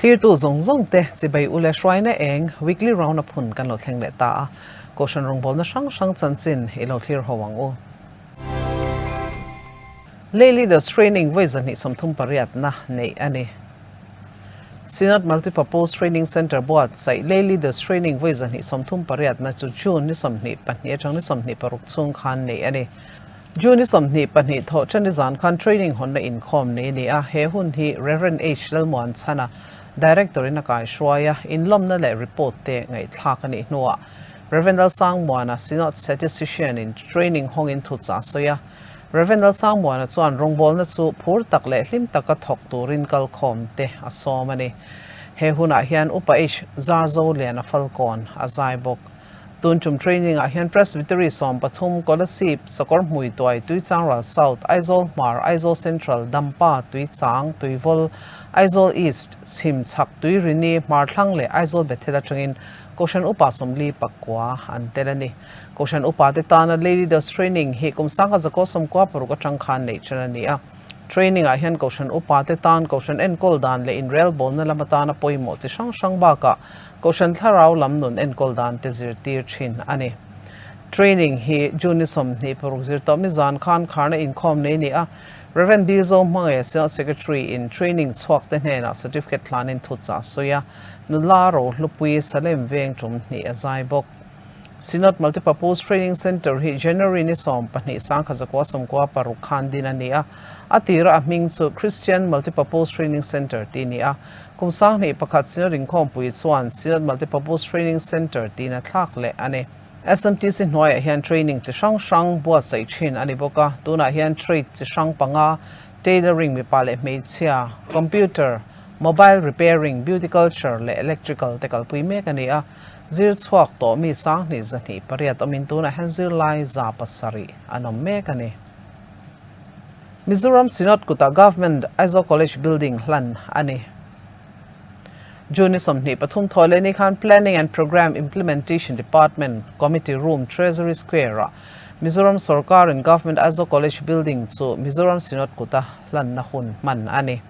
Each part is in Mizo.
Thlirtu zawng zawng te chibai u le hruaina eng weekly round up hun kan lo thleng leh ta a, Kohhran rawngbawlna hrang hrang chanchin i lo thlir ho ang u. Lay Leaders Training vawi 238na neih a ni. Synod Multipurpose Training Centre buatsaih Lay Leaders Training vawi 238na chu June ni 22 atang ni 26 chhung khan neih a ni. June ni 22 thawh ṭan ni zan khan training hawnna inkhawm nei a ni a, he hun hi Rev. H. Lalmuanchhana, Director in a kaihruai a, inlawmna leh report te ngaihthlak a nih hnuah Rev. Lalsangmuana, Synod Statistician in training hawngin thuchah a sawi a. Rev. Lalsangmuana chuan rawngbawlna chu phur tak leh hlim taka thawk turin kalkhawm te a sawm a ni. He hunah hian Upa H. Zarzoliana Falkawn a zai bawk. Tun tum training ah hian Presbytery 13, Kolasib, Sakawr Hmuituai, Tuichangral South, Aizawl Hmar, Aizawl Central, Dampa, Tuichang, Tuivawl, Aizawl East, Chhim Chhak, Tuirini, Hmarthlang leh Aizawl Bethel atangin Kohhran Upa 49 an tel a ni. Kohhran Upa te tana Lay Leaders Training hi kum 1996 atang khan neih tan a ni a. Training ah hian Kohhran Upa te tan Kohhran enkawl dan leh inrelbawlna lam atana pawimawh chi hrang hrang bakah Kohhran thlarau lam nun enkawl dan te zirtir thin a ni. Training hi June ni 26 zir tawh mi zan khan kharna inkhawm nei ni a, Rev. Bizo Hmangaih Synod Secretary in training chhuak te hnenah certificate thlanin thuchah a sawi a, nula rohlupui Salem veng tum hnih a zai bawk. Synod Multipurpose Training Centre hi January ni 12 1996 khan din a ni a, a tira a hming chu Christian Multipurpose Training Centre tih a ni a, Kum 2001 Synod inkhawmpui chuan Synod Multipurpose Training Centre tiin a thlak leh a ni. SMTC hnuaiah hian training chi hrang hrang buatsaih thin a ni bawk a, tunah hian trade chi hrang panga, tailoring mipa leh hmeichhia, computer, mobile repairing, beauty culture leh electrical te kalpui mek a ni a. Zir chhuak tawh mi 2208 awmin tunah hian zirlai 700 an awm mek a ni. Mizoram Synod kutah Government Aizawl College Building hlan a ni. June ni 23 thaw leh ni khan Planning and Programme Implementation Department Committee Room Treasury Square-ah Mizoram Sorkarin Government Aizawl College Building chu Mizoram Synod kuta hlanna hun hman a ni.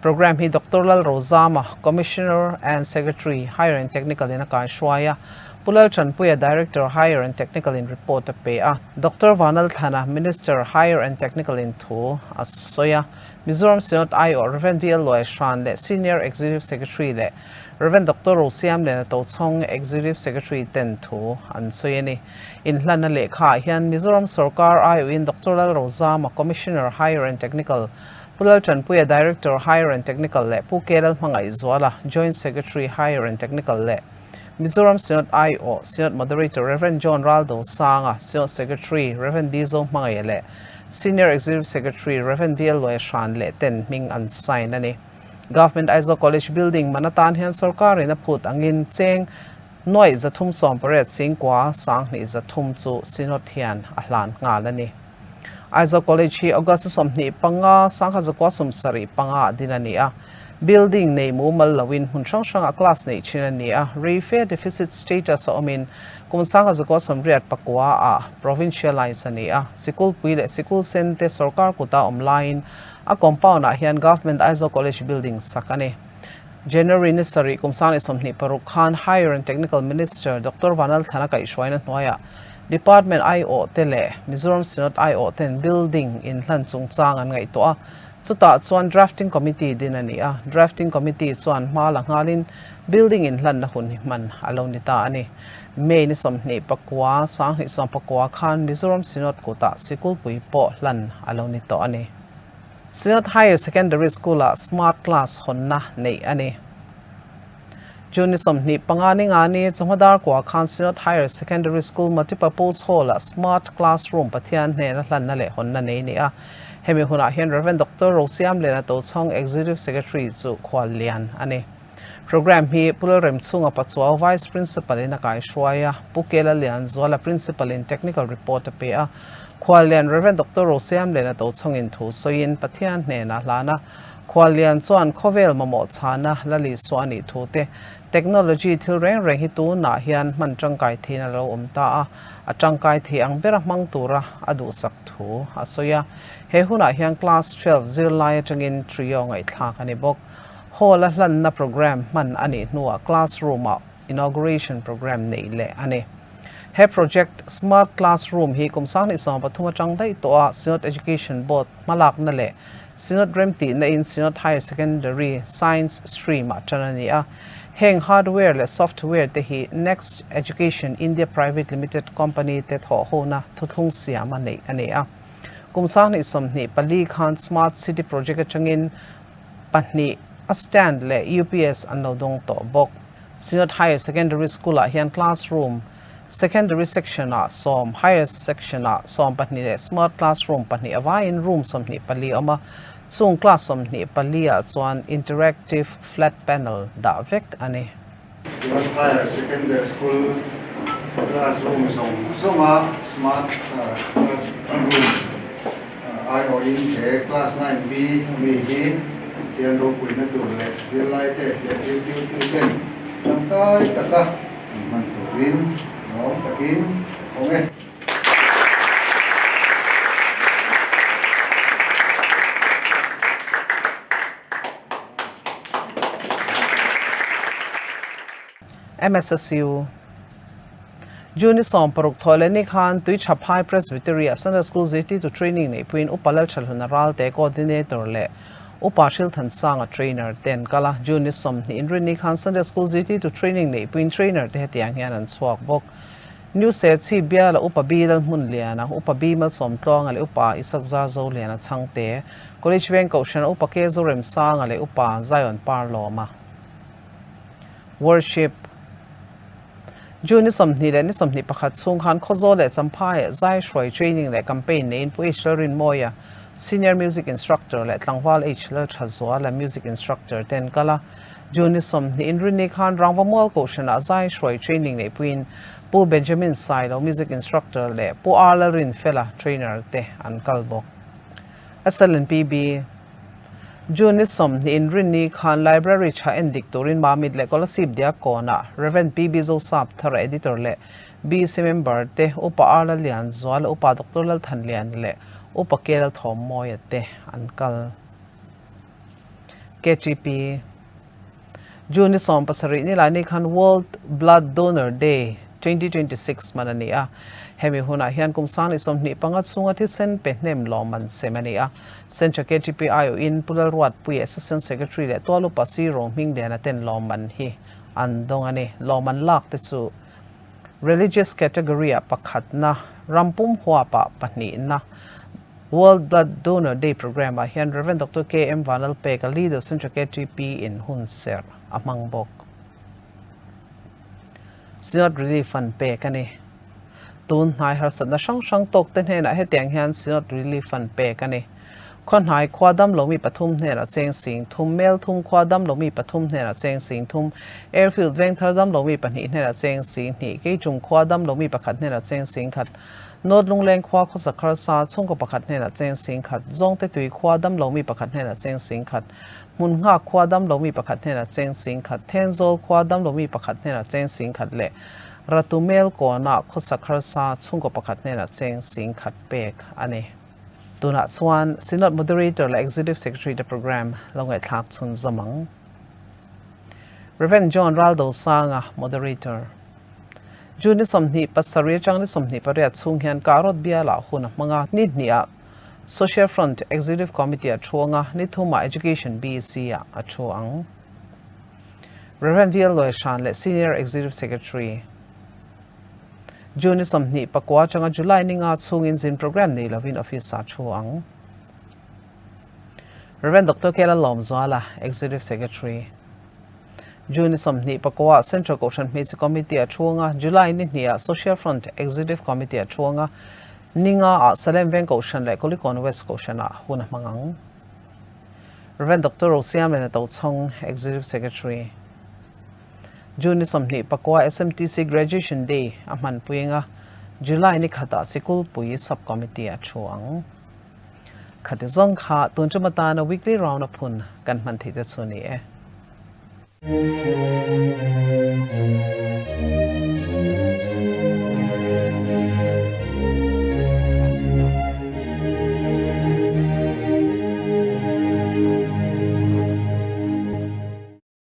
Programme hi Doctor Lalrozama, Commissioner and Secretary, Higher and Technical in a kaihruai a, Pu Lalthanpuia, Director, Higher and Technical in report a pe a, Doctor Vanlalthlana, Minister, Higher and Technical in thu a sawi a, Mizoram Synod aiawh Rev. VL Luaihran leh Senior Executive Secretary leh Rev. Doctor Rosiamliana Tochhawng, Executive Secretary ten thu an sawi a ni. Inhlanna lehkhaah hian Mizoram sorkar aiawhin Doctor Lalrozama, Commissioner, Higher and Technical, Pu Lalthanpuia, Director, Higher and Technical leh Pu K Lalhmangaihzuala, Joint Secretary, Higher and Technical leh Mizoram Synod aiawh Synod Moderator Rev. John Raldosanga, Synod Secretary Rev. B Zohmangaih leh Senior Executive Secretary Rev. B L Luaihran leh ten hming an sign a ni. Government Aizawl College Building man atan hian sorkarin a phut angin cheng nuaih 380 singkua 2300 chu Synod hian a hlan nghal a ni. Aizawl College hi August 25 1975 ah din a ni a. Building nei mumal loin hmun hrang hrangah class nei thin a ni a, reife deficit status a awmin kum 1989 ah provincialize a ni a. Sikul pui leh sikul sen te sorkar kuta awm laiin a compound ah hian Government Aizawl College building sak a ni. January ni sarih kum 2026 khan Higher and Technical Minister Doctor Vanlalthlana kaihhruaina hnuaiah Department aiawh te leh Mizoram Synod aiawh ten building inhlan chungchang an ngaihtuah a, chutah chuan Drafting Committee din a ni a, Drafting Committee chuan hma la nghalin building inhlanna hun hi hman a lo ni ta a ni. May ni 29 2019 khan Mizoram Synod kutah sikulpui pawh hlan a lo ni tawh a ni. Synod Higher Secondary School-ah Smart Class hawnna neih a ni. June ni 25 ni nga ni chawhmadar kua khan Synod Higher Secondary School Multipurpose Hall-ah Smart Classroom Pathian hnena hlanna leh hawnna nei ni a. Hemi hunah hian Rev. Doctor Rosiamliana Tochhawng Executive Secretary chu khual lian a ni. Programme hi Pu Lalremchhunga Pachuau Vice Principal in a kaihruai a, Pu Kela Lianzuala Principal in Technical Report a pe a. Khual lian Rev. Doctor Rosiamliana Tochhawngin thu sawiin Pathian hnena hlan a. Khual lian chuan khawvel mamawh chhana la li suah a nih thu te, technology thil reng reng hi tunah hian hman tangkai theiin a lo awm ta a, a tangkai thei ang bera hmang tura a duhsak thu a sawi a. He hunah hian class 12 zirlai atangin trio ngaihthlak a ni bawk. Hall a hlanna programme hman a nih hnuah classroom ah inauguration programme neih leh a ni. He project Smart Classroom hi kum 2013 atang daih tawh a Synod Education Board hmalakna leh Synod remtihna in Synod Higher Secondary Science Stream ah tan a ni a. Heng hardware leh software te hi Next Education India Private Limited company te thawhhona thuthlung siama neih a ni a. Kum 2024 khan Smart City project atangin pahnih a stand leh UPS an lo dawng tawh bawk. Synod Higher Secondary School ah hian classroom, Secondary section ah sawm, Higher section ah 12 leh Smart Classroom pahnih avaiin room 24 a awm a, chung class 24 ah chuan interactive flat panel dah vek a ni. Synod Higher Secondary School classroom zawng zawnga smart classroom aiawhin he class 9B ami hi thian ropuina tur leh zirlaite leh zirtirtuten tangkai taka an hman turin lawm takin ka awm e. MSSU June 16 Thawhlehni khan Tuichaphai Presbytery ah Sunday School zirtirtu training neihpuiin Upa Lalthalhuna Ralte Coordinator leh Upa Hrilthansanga Trainer te an kal a. June 20 Inrinni khan Sunday School zirtirtu training neihpuiin Trainer te hetiang hian an chhuak bawk. New Serchhip biala Upa B Lalhmunliana, Upa B Malsawmtluanga leh Upa Isak Zarzoliana Chhangte, College Veng Kohhrana Upa K Zoremsanga leh Upa Zion Parlawma. Worship. June ni 20 leh ni 21 chhung khan Khawzawl leh Champhai zai hruai training leh campaign neiin Pu H Lalrinmawia, Senior Music Instructor leh Tlangval H Lalthazuala Music Instructor te an kal a. June ni 20 Inrinni khan Rangvamual Kohhranah zai hruai training neihpuiin Pu Benjamin Sailo Music Instructor leh Pu R Lalrinfela Trainer te an kal bawk. SLNPB. June ni 20 Inrinni khan Library tha en dik turin Mamit leh Kolasib Diakkawnah Rev. PB Zosap Thara Editor leh BC member te Upa R Lallianzuala, Upa Doctor Lalthanlian leh Upa K Lalthawmmawia te an kal. KTP. June ni 17 nilai ni khan World Blood Donor Day 2026 hman a ni a. Hemi hunah hian kum 2025 chhunga thisen pe hnem lawm an sem a ni a. Central KTP aiawhin Pu Lalruatpuia Assistant Secretary leh Tualupa Si Rohmingliana ten lawmman hi an dawng a ni. Lawmman lak te chu Religious category ah pakhatna, rampum huapah pahnihna, World Blood Donor Day programme ah hian Rev. Doctor KM Vanlalpeka, Leader Central KTP in hun serh a hmang bawk. Synod Relief Fund pek a ni. Tun hnai harsatna hrang hrang tawk te hnenah hetiang hian Synod Relief Fund pek a ni. Khaw hnai khua dam lomi pathum hnenah cheng sing thum, Mel thum khua dam lomi pathum hnenah cheng sing thum, Airfield Vengthar dam lomi pahnih hnenah cheng sing hnih, Keichung khua dam lomi pakhat hnenah cheng sing khat, North Lungleng khua khawsak harsa chhungkaw pakhat hnenah cheng sing khat, Zawngte tui khua dam lomi pakhat hnenah cheng sing khat, Hmun nghak khua dam lomi pakhat hnenah cheng sing khat, Thenzawl khua dam lomi pakhat hnenah cheng sing khat leh Ratu Mel kawnah khawsak harsa chhungkaw pakhat hnenah cheng sing khat pek a ni. Tunah chuan Synod Moderator leh Executive Secretary te programme lo ngaihthlak chhun zawm ang. Rev. John Raldosanga, Moderator. June ni 27 atang ni 28 chhung hian Karot bialah hun a hmang a, ni hnihah Social Front Executive Committee a thu ang a, ni thumah Education BEC ah a thu ang. Rev. VL Lawihran leh Senior Executive Secretary. June ni 29 atanga July ni nga chhungin zin programme nei lovin office ah thu ang. Rev. Doctor Kela Lawmzuala, Executive Secretary. June ni 29 Central Kohhran Hmeichhe Committee a thu ang a, July ni hnihah Social Front Executive Committee a thu ang a, ni nga ah Salem Veng Kohhran leh Kulikawn West Kohhran ah hun a hmang ang. Rev. Doctor Rosiamlena Tochhawng, Executive Secretary. June ni 29 SMTC Graduation Day a hmanpui ang a, July ni khatah Sikulpui Sub-Committee a thu ang. Khati zawng kha tun tum atana weekly round up hun kan hman theih te chu ni e.